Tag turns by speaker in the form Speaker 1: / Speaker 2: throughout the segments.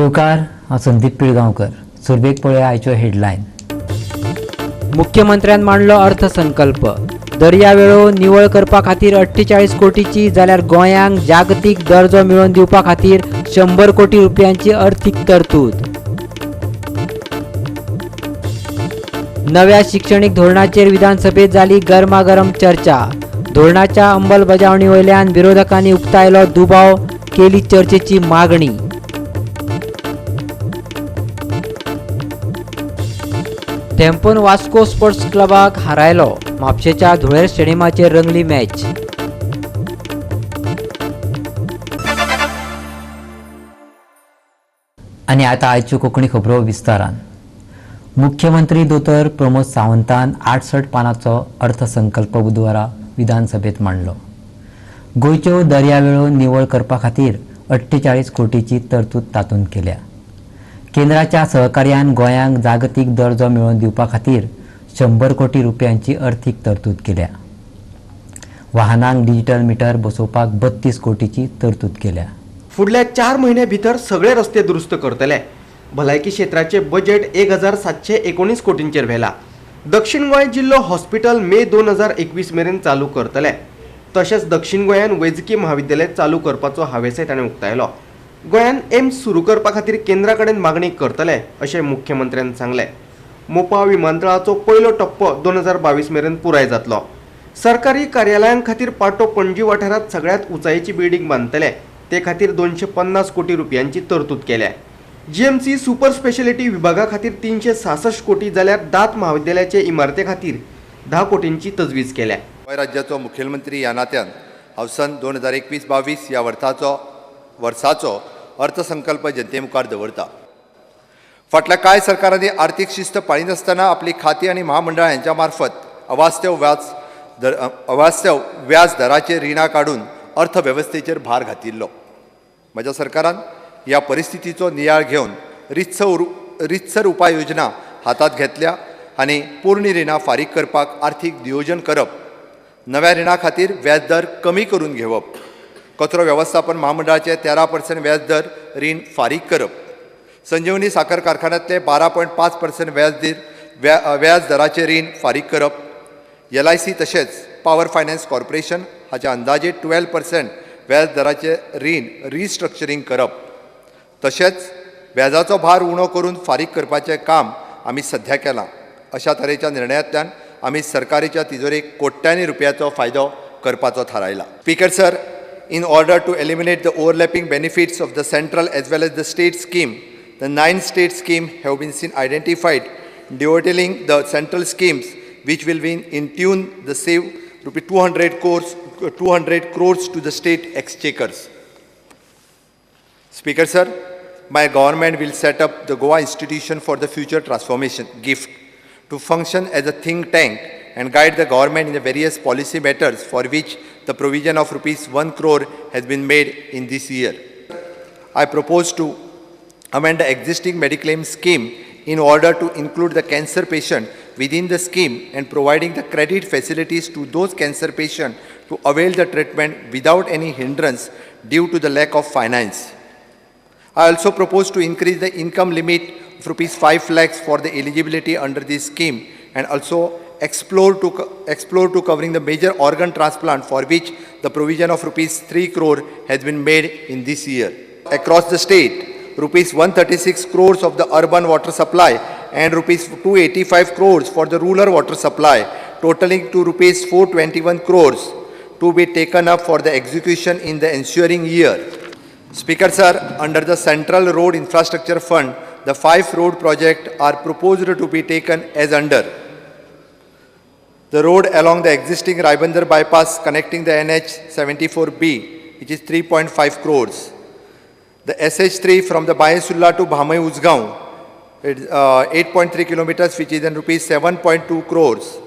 Speaker 1: येवकार, हांव संदीप पिळगांवकर. सुरवेक पळया आयच्यो हेडलायन. मुख्यमंत्र्यान मांडलो अर्थसंकल्प. दर्यावेळो निवळ करपा खातीर 48 कोटीची जाल्यार गोंयांक जागतीक दर्जो मेळोवन दिवपा खातीर 100 कोटी रुपयांची अर्थीक तरतूद. नव्या शिक्षणीक धोरणाचेर विधानसभेत जाली गरमागरम चर्चा. धोरणाच्या अंमलबजावणी वयल्यान विरोधकांनी उक्तायलो दुबाव, केली चर्चेची मागणी. धेंपोन वास्को स्पोर्ट्स क्लबाक हारायलो. म्हापशेच्या धुळेर स्टेडियमाचेर रंगली मॅच. आनी आतां आयच्यो कोंकणी खबरो विस्तारान. मुख्यमंत्री दोतोर प्रमोद सावंतान 68 पानाचो अर्थसंकल्प बुधवारा विधानसभेत मांडलो. गोंयच्यो दर्यावेळो निवळ करपा खातीर 48 कोटीची तरतूद तातूंत केल्या. केंद्राच्या सहकार्यान गोंयांक जागतीक दर्जो मेळोवन दिवपा खातीर 100 कोटी रुपयांची अर्थीक तरतूद केल्या. वाहनांक डिजिटल मिटर बसोवपाक 32 कोटीची तरतूद केल्या.
Speaker 2: फुडल्या 4 म्हयन्या भितर सगळे रस्ते दुरुस्त करतले. भलायकी क्षेत्राचे बजेट 1719 कोटींचेर व्हेला. दक्षिण गोंय जिल्लो हॉस्पिटल मे 2021 मेरेन चालू करतले. तशेंच दक्षिण गोंयान वैजकी म्हाविद्यालय चालू करपाचो हावेसय ताणें उक्तायलो. गोंयान एम्स सुरू करपा खातीर केंद्रा कडेन मागणी करतले अशें मुख्यमंत्र्यान सांगलें. मोपा विमानतळाचो पयलो टप्पो 2022 मेरेन पुराय जातलो. सरकारी कार्यालयां खातीर पाटो पणजी वाठारांत सगळ्यांत उंचायेची बिल्डींग बांदतले. ते खातीर 250 कोटी रुपयांची तरतूद केल्या. जीएमसी सुपर स्पेशालिटी विभागा खातीर 366 कोटी जाल्यार दांत म्हाविद्यालयाचे इमारते खातीर 10 कोटींची तजवीज केल्या.
Speaker 3: गोंय राज्याचो मुखेलमंत्री ह्या नात्यान हांव सन 2021-22 ह्या वर्साचो अर्थसंकल्प जनते मुखार दवरता. फाटल्या कांय सरकारांनी आर्थीक शिस्त पाळिनासतना आपली खातीं आनी महामंडळां हांच्या मार्फत अवास्तव व्याज दराचेर रिणां काडून अर्थवेवस्थेचेर भार घातिल्लो. म्हज्या सरकारान ह्या परिस्थितीचो नियाळ घेवन रितसर उपाय योजना हातांत घेतल्या आनी पोरणी रिणां फारीक करपाक आर्थीक नियोजन करप, नव्या रिणां खातीर व्याज दर कमी करून घेवप, कचरो वेवस्थापन म्हामंडळाचे 13% व्याज दर रीण फारीक करप, संजीवनी साखर कारखान्यांतले 12.5% व्याज दराचे रीण फारीक करप, LIC तशेंच पावर फायनान्स कॉर्पोरेशन हाच्या अंदाजे 12% व्याज दराचे रीण रिस्ट्रक्चरींग करप, तशेंच व्याजाचो भार उणो करून फारीक करपाचें काम आमी सध्या केलां. अशा तरेच्या निर्णयांतल्यान आमी सरकारीच्या तिजोरेक कोट्यांनी रुपयाचो फायदो करपाचो थारायला. Speaker sir, in order to eliminate the overlapping benefits of the central as well as the state scheme, the 9 state scheme have been seen identified, detailing the central schemes which will be in tune the save rupee 200 crores to the state exchequers. Speaker sir, my government will set up the Goa Institution for the Future Transformation, GIFT, to function as a think tank and guide the government in the various policy matters for which the provision of rupees 1 crore has been made in this year. I propose to amend the existing Mediclaim scheme in order to include the cancer patient within the scheme and providing the credit facilities to those cancer patients to avail the treatment without any hindrance due to the lack of finance. I also propose to increase the income limit of rupees 5 lakhs for the eligibility under this scheme and also explore to covering the major organ transplant for which the provision of rupees 3 crore has been made in this year. Across the state, rupees 136 crores of the urban water supply and rupees 285 crores for the rural water supply, totaling to rupees 421 crores to be taken up for the execution in the ensuing year. Speaker sir, under the Central Road Infrastructure Fund, the 5 road projects are proposed to be taken as under. The road along the existing Ribandar bypass connecting the NH 74B, which is 3.5 crores. The SH3 from the Bayasulla to Bhamai Uzgaon, 8.3 kilometers, which is in rupees 7.2 crores.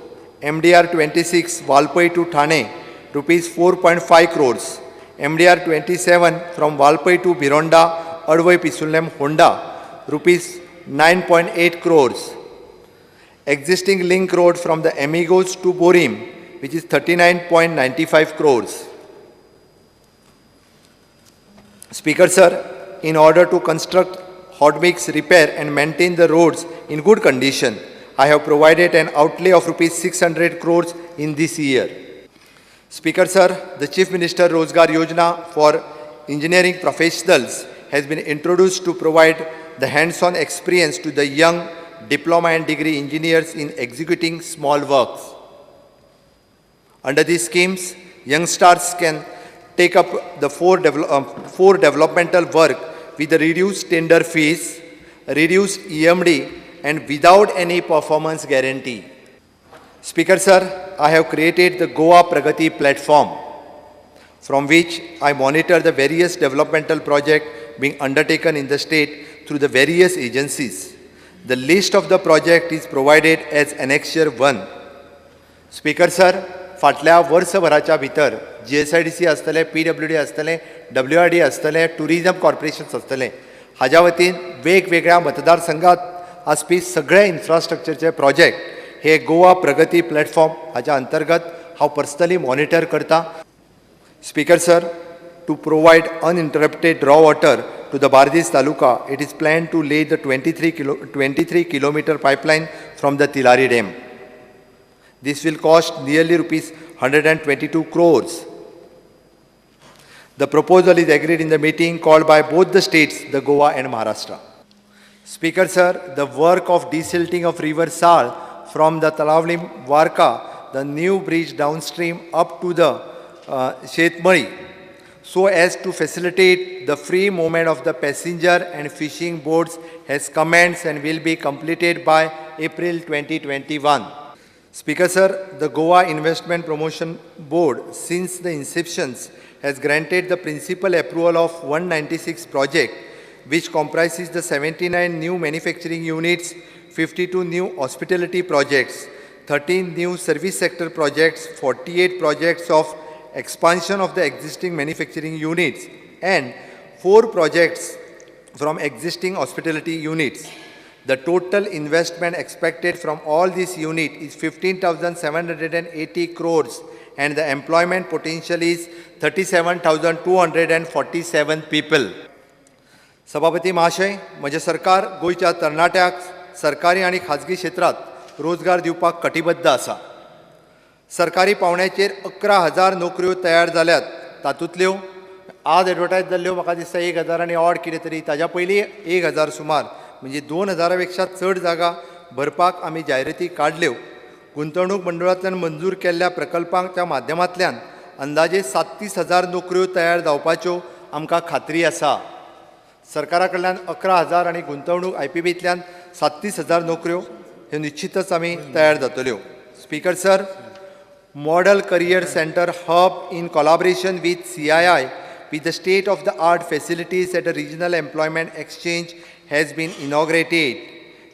Speaker 3: MDR 26 Valpoi to Thane, rupees 4.5 crores. MDR 27 from Valpoi to Bhironda, Advai Pisullem, Honda, rupees 9.8 crores. Existing link road from the Amigos to Borim, which is 39.95 crores. Speaker sir, in order to construct hot mix repair and maintain the roads in good condition. I have provided an outlay of rupees 600 crores in this year. Speaker sir, the Chief Minister Rozgar Yojana for engineering professionals has been introduced to provide the hands-on experience to the young diploma and degree engineers in executing small works. Under these schemes, youngsters can take up the four developmental work with the reduced tender fees, reduced EMD, and without any performance guarantee. Speaker sir, I have created the Goa Pragati platform, from which I monitor the various developmental projects being undertaken in the state through the various agencies. The list of the project is provided as Annexure 1. Speaker sir, फाटल्या वर्सभराच्या भितर GSIDC आसतलें, PWD आसतलें, WRD आसतलें, tourism corporations आसतलें, हाज्या वतीन वेगवेगळ्या मतदारसंघात आसपी सगळे इन्फ्रास्ट्रक्चरचे प्रोजेक्ट हे गोवा प्रगती प्लॅटफॉर्म हाज्या अंतर्गत हांव पर्सनली मॉनिटर करता. Speaker sir, to provide uninterrupted raw water to the Bardez taluka, it is planned to lay the 23 kilometer pipeline from the Tilari Dam. This will cost nearly rupees 122 crores. The proposal is agreed in the meeting called by both the states, the Goa and Maharashtra. Speaker sir, the work of desilting of river Sal from the Talavlim Varka, the new bridge downstream up to the Shetmali, so as to facilitate the free movement of the passenger and fishing boats, has commenced and will be completed by April 2021. Speaker sir, the Goa Investment Promotion Board, since the inception, has granted the principal approval of 196 projects, which comprises the 79 new manufacturing units, 52 new hospitality projects, 13 new service sector projects, 48 projects of expansion of the existing manufacturing units, and 4 projects from existing hospitality units. The total investment expected from all these units is 15,780 crores and the employment potential is 37,247 people. सभापती महाशय, म्हजें सरकार गोंयच्या तरणाट्याक सरकारी आनी खाजगी क्षेत्रांत रोजगार दिवपाक कटिबद्ध आसा. सरकारी पावंड्याचेर 11,000 नोकऱ्यो तयार जाल्यात, तातूंतल्यो आज एडवर्टायज जाल्ल्यो म्हाका दिसता 1,000 आनी ऑड कितें तरी, ताज्या पयलीं 1,000 सुमार, म्हणजे 2,000 पेक्षा चड जागा भरपाक आमी जायराती काडल्यो. गुंतवणूक मंडळांतल्यान मंजूर केल्ल्या प्रकल्पांच्या माध्यमांतल्यान अंदाजे 37,000 नोकऱ्यो तयार जावपाच्यो आमकां खात्री आसा. सरकारा कडल्यान 11,000 आनी गुंतवणूक IPBंतल्यान 37,000 नोकऱ्यो ह्यो निश्चितच आमी तयार जातल्यो. Speaker sir, Model Career Center Hub in collaboration with CII with the state-of-the-art facilities at a regional employment exchange has been inaugurated,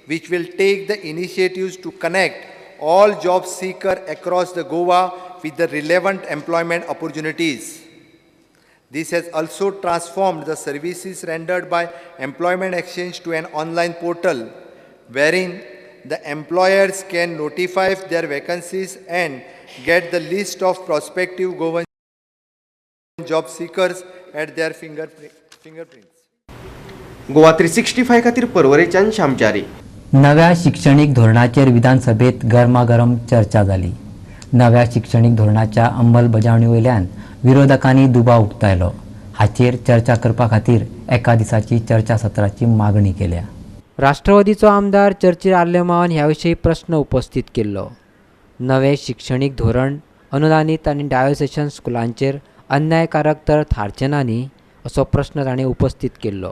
Speaker 3: which will take the initiatives to connect all job seekers across the Goa with the relevant employment opportunities. This has also transformed the services rendered by Employment Exchange to an online portal, wherein the employers can notify their vacancies and get the list of prospective Goan job seekers at their fingerprints.
Speaker 2: Goa 365 खातीर परवरेच्यान श्यामचारी.
Speaker 1: नव्या शिक्षणीक धोरणाचेर विधानसभेत गरमागरम चर्चा जाली. नव्या शिक्षणीक धोरणाच्या अंमलबजावणी वयल्यान विरोधकांनी दुबाव उक्तायलो. हाचेर चर्चा करपा खातीर एका दिसाची चर्चा सत्राची मागणी केल्या. राष्ट्रवादीचो आमदार चर्चील आर्लेमावान ह्या विशीं प्रस्न उपस्थित केल्लो. नवें शिक्षणीक धोरण अनुदानीत आनी डायोसेशन स्कुलांचेर अन्यायकारक तर थारचें ना न्ही, असो प्रस्न ताणें उपस्थित केल्लो.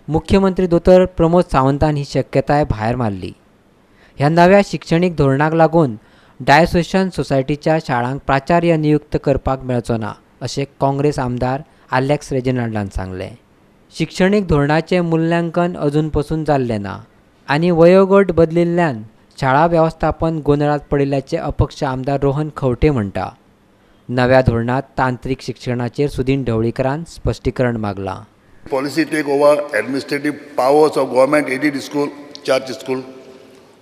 Speaker 1: मुख्यमंत्री दोतोर प्रमोद सावंतान ही शक्यताय भायर मारली. ह्या नव्या शिक्षणीक धोरणाक लागून डायोसेशन सोसायटीच्या शाळांक प्राचार्य नियुक्त करपाक मेळचो ना, अशें काँग्रेस आमदार आलेक्स रेजिनाल्डान सांगलें. शिक्षणीक धोरणाचें मूल्यांकन अजून पसून जाल्लें ना आनी वयोगट बदलिल्ल्यान शाळा वेवस्थापन गोंदळांत पडिल्ल्याचें अपक्ष आमदार रोहन खंवटे म्हणटा. नव्या धोरणांत तांत्रीक शिक्षणाचेर सुदीन ढवळीकरान स्पश्टीकरण मागलां.
Speaker 4: Policy take over administrative powers of government aided school, church school.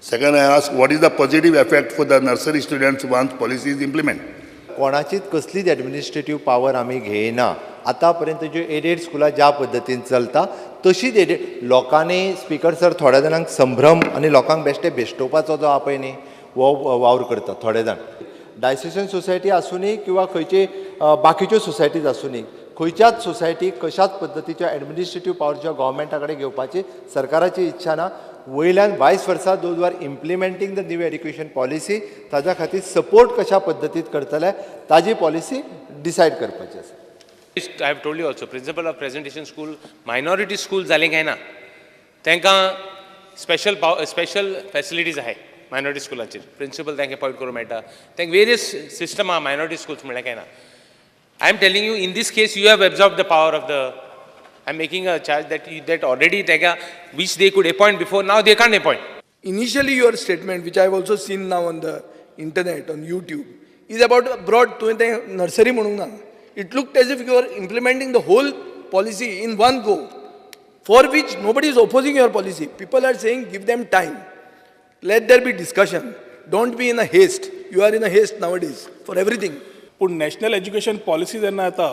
Speaker 4: Second, I ask what is the positive effect for the nursery students once policy is implemented?
Speaker 3: कोणाचीच कसलीच एडमिनिस्ट्रेटीव पावर आमी घेयना. आतां पर्यंत ज्यो एडेड स्कुलां ज्या पद्दतीन चलता तशीच एडेड लोकांनी स्पिकर सर थोड्या जाणांक संभ्रम आनी लोकांक बेश्टे बेश्टोवपाचो जो आपय न्ही हो वावर करता थोडे जाण. डायसेशन सोसायटी आसुनी किंवा खंयची बाकीच्यो सोसायटीज आसुनी, खंयच्याच सोसायटीक कशाच पद्दतीच्यो एडमिनिस्ट्रेटीव पावर ज्यो गव्हर्मेंटा कडेन घेवपाची सरकाराची इच्छा ना. वयल्यान वायस वर्सा those are implementing the new education policy ताज्या खातीर सपोर्ट कशा पद्दतीत करतले ताजी पॉलिसी डिसायड करपाची आसा.
Speaker 5: I have told you also, principal of presentation school, minority school जालें काय ना, तांकां स्पेशल स्पेशल फॅसिलिटीज आहाय मायनॉरिटी स्कुलाचेर. प्रिंसिपल तांकां अपॉयंट करूंक मेळटा, तांकां वेरियस सिस्टम आहा मायनॉरिटी स्कुल्स म्हणल्यार काय ना. I am telling you, in this case you have absorb the power of the, I am making a charge that you that already तांकां which they could appoint before, now they can't appoint.
Speaker 6: Initially your statement, which I have also seen now on the internet, on YouTube, is about broad, तुवें तें nursery म्हणूंक ना. It looked as if you are implementing the whole policy in one go, for which nobody is opposing your policy. People are saying give them time, let there be discussion, don't be in a haste. You are in a haste nowadays for everything.
Speaker 7: पूण national education policy जेन्ना येता,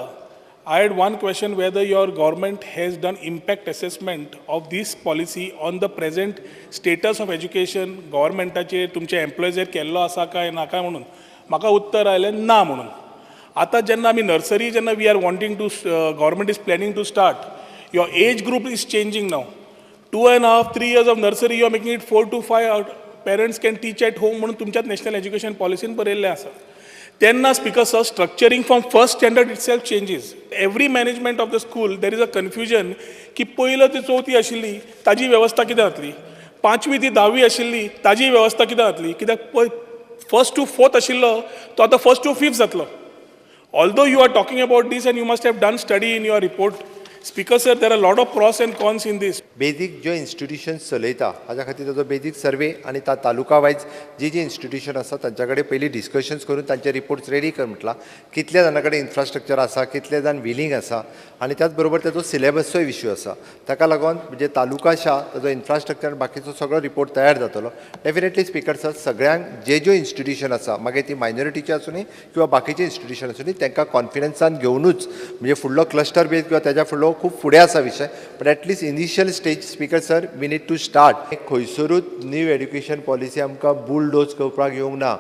Speaker 7: I had one question whether your government has done impact assessment of this policy on the present status of education. गव्हर्मेंटाचेर तुमच्या एम्प्लॉयीजर केल्लो आसा काय ना काय म्हणून म्हाका उत्तर आयलें ना म्हणून. आतां जेन्ना आमी नर्सरी जेन्ना we are wanting to, government is planning to start, your age group is changing now. 2.5 3 years of nursery you are making it 4 to 5. Parents can teach at home म्हणून तुमच्याच नॅशनल एज्युकेशन पॉलिसीन बरयल्लें आसा. तेन्ना speaker sir, structuring from first standard itself changes. Every management of the school there is a confusion की पयलो ती चवथी आशिल्ली ताजी वेवस्था कितें जातली, पांचवी ती धावी आशिल्ली ताजी वेवस्था कितें जातली, कित्याक फर्स्ट टू फोर्थ आशिल्लो तो आतां फर्स्ट टू फिफ्थ जातलो. Although you are talking about this and you must have done study in your report, Speaker sir, there are a lot of pros and cons in this.
Speaker 3: Basic ज्यो इन्स्टिट्युशन्स चलयता हाज्या खातीर ताजो basic survey आनी ता taluka wise जी जी institution आसा तांच्या कडेन पयलीं डिस्कशन्स करून तांचे रिपोर्ट्स रेडी कर म्हटलां. कितल्या जाणां कडेन इन्फ्रास्ट्रक्चर आसा, कितले जाण विलींग आसा आनी त्याच बरोबर ताजो सिलेबसचोय इश्यू आसा. ताका लागून म्हणजे तालुकाशा ताजो इन्फ्रास्ट्रक्चर आनी बाकीचो सगळो रिपोर्ट तयार जातलो. डेफिनेटली स्पिकर सर, सगळ्यांक जे ज्यो इन्स्टिट्युशन आसा मागीर ती मायनॉरिटीची आसूनी किंवा बाकीचे इन्स्टिट्युशन आसूनी तांकां कॉन्फिडन्सान घेवनूच म्हणजे फुडलो क्लस्टर बेज किंवा ताज्या फुडलो खूब फुडें आसा विशय, but at least initial stage speaker sir we need to start. खंयसरूच new education policy आमकां बुलडोज करपाक येवंक ना.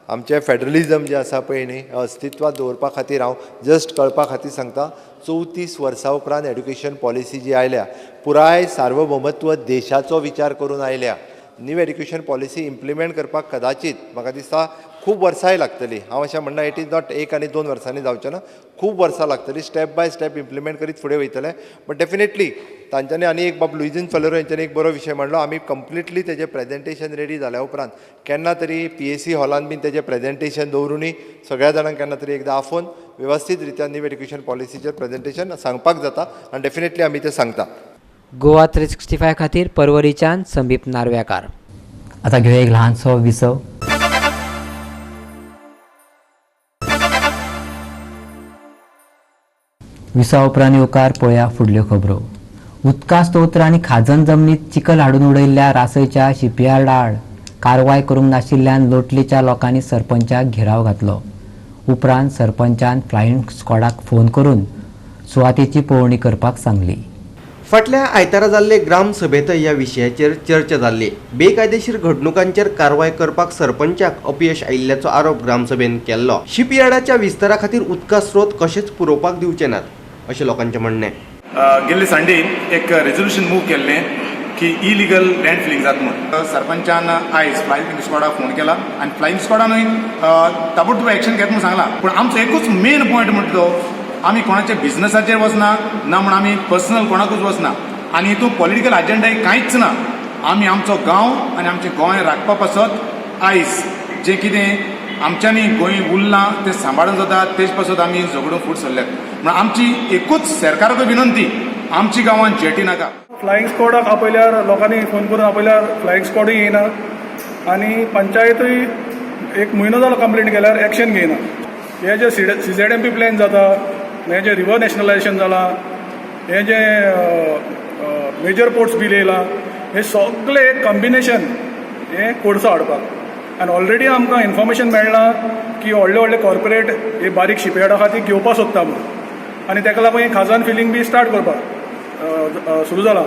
Speaker 3: आमचें फेडरलिजम जें आसा पळय न्ही अस्तित्वांत दवरपा खातीर हांव जस्ट कळपा खातीर सांगता, 34 वर्सां उपरांत एड्युकेशन पॉलिसी जी आयल्या पुराय सार्वभौमत्व देशाचो विचार करून आयल्या. न्यू एड्युकेशन पॉलिसी इम्प्लिमेंट करपाक कदाचित म्हाका दिसता खूब वर्सांय लागतली. हांव अशें म्हणना it is not 1 आनी 2 वर्सांनी जावचें ना, खूब वर्सां लागतली. स्टेप बाय स्टेप इम्प्लिमेंट करीत फुडें वयतले. बट डेफिनेटली तांच्यांनी आनी एक बाब लुइझीन फेलेरो हेंच्यांनी एक बरो विशय मांडलो. आमी कंप्लिटली तेजें प्रेजेंटेशन रेडी जाल्या उपरांत केन्ना तरी PAC हॉलान बीन तेजें प्रेजेंटेशन दवरुनूय सगळ्या जाणांक केन्ना तरी एकदां आफोवन वेवस्थीत रित्या न्यू एड्युकेशन पॉलिसीचेर प्रेजेंटेशन सांगपाक जाता आनी डेफिनेटली आमी तें सांगता.
Speaker 1: गोवा 365 खातीर परवरीच्यान संदीप नार्व्याकार. आतां घेवया एक ल्हानसो विसव. विसवा उपरांत येवकार पळया फुडल्यो खबरो. उदका स्तोत्र आनी खाजन जमनीत चिखल हाडून उडयल्ल्या रासयच्या शिपयार्ड आड कारवाय करूंक नाशिल्ल्यान लोटलीच्या लोकांनी सरपंचाक घेराव घातलो. उपरांत सरपंचान फ्लायिंग स्क्वॉडाक फोन करून सुवातेची पळोवणी करपाक सांगली.
Speaker 2: फाटल्या आयतारा जाल्ले ग्रामसभेंतय ह्या विशयाचेर चर्चा जाल्ली. बेकायदेशीर घडणुकांचेर कारवाय करपाक सरपंचाक अपयश आयिल्ल्याचो आरोप ग्रामसभेन केल्लो. शिपयार्डाच्या विस्तारा खातीर उदका स्रोत कशेंच पुरोवपाक दिवचे नात अशें लोकांचें म्हणणें.
Speaker 8: गेल्ले संडे एक रेजोल्युशन मूव केल्लें की इलिगल लँड फिलिंग जात म्हणून. सरपंचान आयज फ्लायिंग स्क्वॉडाक फोन केला आनी फ्लायिंग स्क्वॉडानूय ताबडतोब एक्शन घेत म्हणून सांगलां. पूण आमचो एकूच मेन पॉयंट म्हणटा तो आमी कोणाच्या बिझनसाचेर वचना ना म्हण आमी पर्सनल कोणाकूच वचना आनी हितून पॉलिटिकल एजेंडाय कांयच ना. आमी आमचो गांव आनी आमचें गोंय राखपा पासत आयज जें कितें आमच्यांनी गोंय उरलां तें सांबाळून जाता तेज पासत आमी झगडून फुडें सरल्यात. म्हण आमची एकूच सरकाराकूय विनंती, आमची गांवांत जेटी नाका.
Speaker 9: फ्लायिंग स्क्वॉडाक आपयल्यार लोकांनी फोन करून आपयल्यार फ्लायिंग स्क्वॉडूय येयना आनी पंचायतूय एक म्हयनो जालो कंप्लेन केल्यार एक्शन घेयना. हे जे CZMP plan जाता, हें जें रिवर नॅशनलायजेशन जालां, हें जें मेजर पोर्ट्स बील येयलां, हें सगळें एक कॉम्बिनेशन हें कोळसो हाडपाक. आनी ऑलरेडी आमकां इन्फॉर्मेशन मेळ्ळां की व्हडले व्हडले कॉर्पोरेट हे बारीक शिपयार्डा खातीर घेवपाक सोदता म्हणून, आनी ताका लागून हें खाजन फिलींग बी स्टार्ट करपाक. सुरू जाला.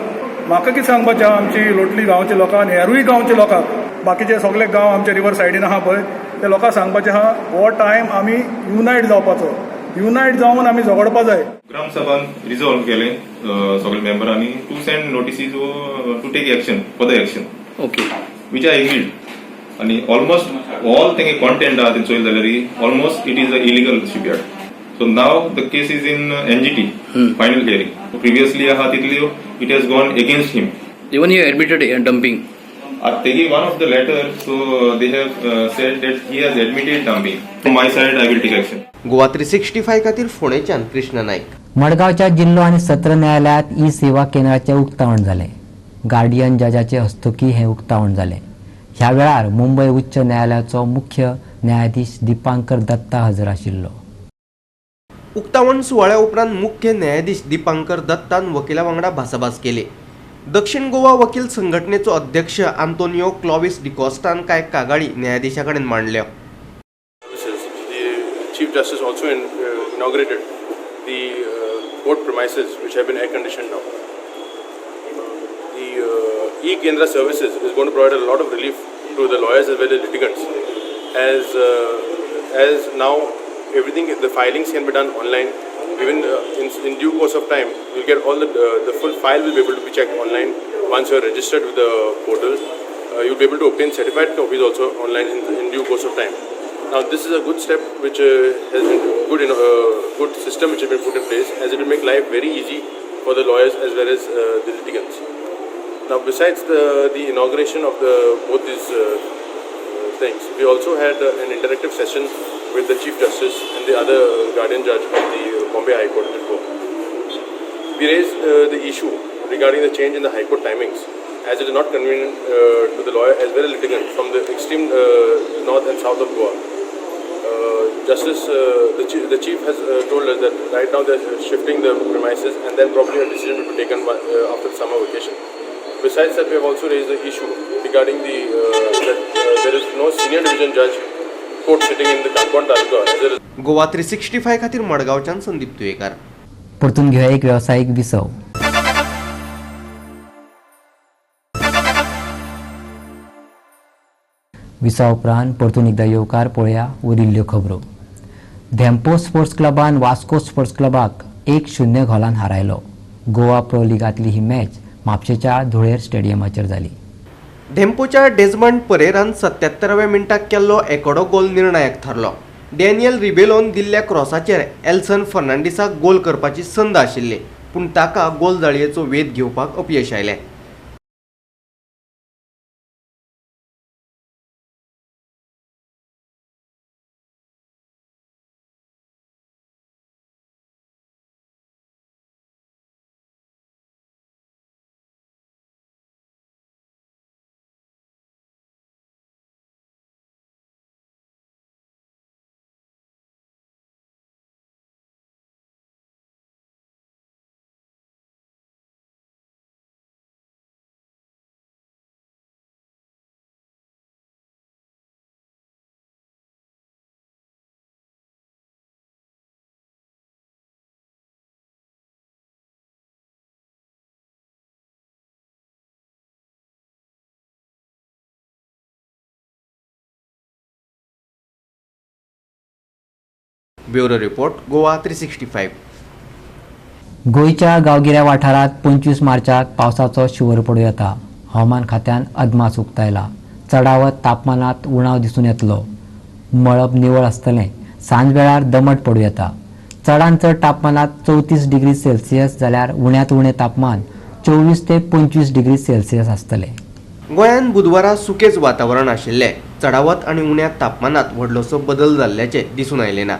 Speaker 9: म्हाका कितें सांगपाचें आहा, आमची लोटली गांवच्या लोकांक, हेरूय गांवच्या लोकांक, बाकीचे सगळे गांव आमच्या रिवर सायडीन आहा पळय, ते लोकांक सांगपाचें आहा, हो टायम आमी युनायट जावपाचो, युनायट जावन आमी झगडपा जाय.
Speaker 10: ग्रामसभान रिजॉल्व केले सगळे मेंबरांनी to send notices to take action, further action,
Speaker 11: okay,
Speaker 10: which I agreed. आनी ऑलमोस्ट ऑल तेंगे कॉन्टेंट आहा तें चोयलें जाल्यार almost it is a illegal shipyard. So now the case is in NGT final hearing. Previously आहा तितल्यो it has gone against him.
Speaker 11: Even he admitted dumping.
Speaker 10: Taking one of the letter, so they have said that he has admitted dumping. From my side, I will take action.
Speaker 2: Goa 365 खातीर फोंडेच्यान कृष्ण नाईक.
Speaker 1: मडगांवच्या जिल्लो आनी सत्र न्यायालयांत E सेवा केंद्राचें उक्तावण जालें. गार्डियन जजाचे हस्तुकी हें उक्तावण जालें. ह्या वेळार मुंबय उच्च न्यायालयाचो मुख्य न्यायाधीश दीपांकर दत्ता हजर आशिल्लो.
Speaker 2: उक्तावण सुवाळ्या उपरांत मुख्य न्यायाधीश दीपांकर दत्तान वकिला वांगडा भासाभास केली. दक्षिण गोवा वकील संघटनेचो अध्यक्ष आंतोनियो क्लॉविस डिकॉस्टान कांय कागाळी न्यायाधीशा कडेन मांडल्यो.
Speaker 12: Chief Justice also inaugurated the court premises which have been air conditioned now. The e-Kendra services is going to provide a lot of relief to the lawyers as well as litigants, as now everything, the filings can be done online. Even in due course of time, you'll get all the full file will be able to be checked online once you are registered with the portal. You'll be able to obtain certified copies also online in due course of time. Now this is a good step which has been good, good system which has been put in place, as it will make life very easy for the lawyers as well as the litigants. Now besides the inauguration of both these things, we also had an interactive session with the Chief Justice and the other guardian judge of the Bombay High Court at Goa. We raised the issue regarding the change in the High Court timings, as it is not convenient to the lawyer as well as litigant from the extreme north and south of Goa. Justice, the Chief has told us that right now they are shifting the premises and then probably a decision will be taken after the summer vacation. Besides that, we have also raised the issue regarding the that there is no senior division judge court sitting in the Canacona taluka.
Speaker 2: Goa 365 खातीर मडगांवच्यान संदीप तुयेकार.
Speaker 1: परतून घेवया एक वेवसायीक विसव. विसा उपरांत परतून एकदा येवकार पळया उरिल्ल्यो खबरो. धेंपो स्पोर्ट्स क्लबान वास्को स्पोर्ट्स क्लबाक 1-0 गोलान हारायलो. गोवा प्रो लिगांतली ही मॅच म्हापशेच्या धुळेर स्टेडियमाचेर जाली.
Speaker 2: धेंपोच्या डेजमंड परेरान 77व्या मिनटाक केल्लो एकोडो गोल निर्णायक थारलो. डॅनियल रिबेलोन दिल्ल्या क्रॉसाचेर एल्सन फर्नांडीसाक गोल करपाची संद आशिल्ली, पूण ताका गोल जाळयेचो वेध घेवपाक अपयश आयलें. Bureau report, Goa 365.
Speaker 1: गोंयच्या गांवगिऱ्या वाठारांत 25 मार्चाक पावसाचो शिंवर पडूं येता. हवामान खात्यान अदमास उक्तायला. चडावत तापमानांत उणाव दिसून येतलो. मळब निवळ आसतलें. सांजवेळार दमट पडूं येता. चडांत चड तापमानांत 34 डिग्री सेल्सियस जाल्यार उण्यांत उणें तापमान 24 ते 25 डिग्री सेल्सियस आसतलें.
Speaker 2: गोंयांत बुधवारा सुकेच वातावरण आशिल्लें. चडावत आनी उण्या तापमानांत व्हडलोसो बदल जाल्ल्याचें दिसून आयलें ना.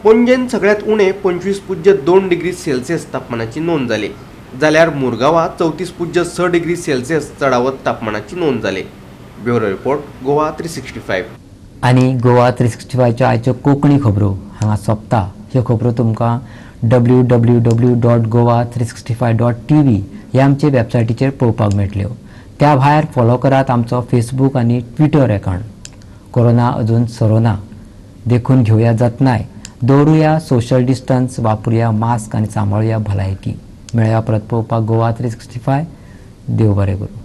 Speaker 2: पणजेन सगळ्यांत उणें 25.2 डिग्री सेल्सियस तापमानाची नोंद जाली, जाल्यार मुरगांवां 34.6 डिग्री सेल्सियस चडावत तापमानाची नोंद जाली. Bureau report, Goa 365.
Speaker 1: आनी गोवा 365च्यो आयच्यो कोंकणी खबरो हांगा सोंपता. ह्यो खबरो तुमकां www.goa365.tv ह्या आमचे वेबसायटीचेर पळोवपाक मेळटल्यो. त्या भायर फॉलो करात आमचो फेसबूक आनी ट्विटर अकावंट. कोरोना अजून सरोना, देखून घेवया जतनाय, दवरुया सोशल डिस्टन्स, वापरुया मास्क आनी सांबाळुया भलायकी. मेळया परत पळोवपाक गोवा 365. देव बरें करूं.